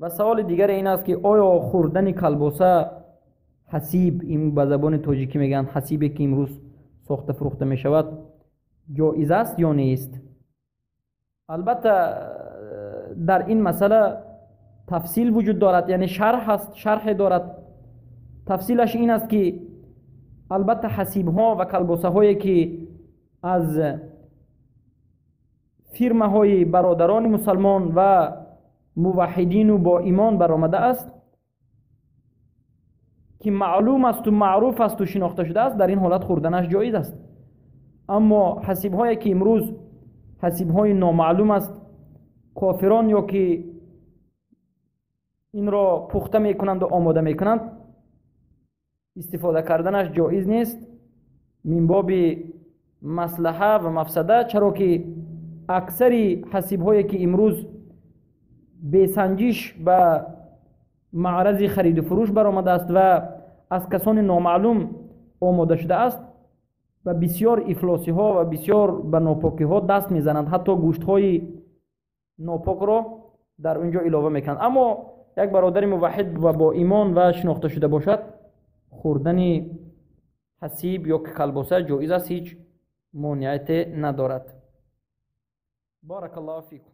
Ва саволи дигаре ин аст, ки оё хӯрдани калбоса, ҳасиб, ин ба забони тоҷикӣ мегӯянд ҳасибе, ки имрӯз сохта фурӯхта мешавад, ҷоиз аст ё нест? Албатта, дар ин масъала тафсил вуҷуд дорад, яъне шарҳ аст, шарҳе дорад. Тафсилаш ин аст, ки албатта ҳасибҳо ва калбосаҳое, ки аз фирмаҳои бародарони мусалмон ва муваҳҳидину бо имон баромада аст, ки маълум асту маъруф асту шинохта шудааст, дар ин ҳолат хӯрданаш ҷоиз аст. Аммо ҳасибҳое, ки имрӯз ҳасибҳои номаълум аст, кофирон ё ки инро пухта мекунанду омода мекунанд, истифода карданаш ҷоиз нест мин боби маслаҳа ва мафсада, чаро ки аксари ҳасибҳое, ки имрӯз бесанҷиш ба маърази хариду фурӯш баромадааст ва аз касони номаълум омода шудааст, ба бисёр ифлосиҳо ва бисёр ба нопокиҳо даст мезананд, ҳатто гӯштҳои нопокро дар он ҷо илова мекунанд. Аммо як бародари муваҳҳид ва бо имон ва шинохта шуда бошад, хӯрдани ҳасиб ё ки калбоса ҷоиз аст, ҳеҷ монеате надорад. Баракаллоҳу фикум.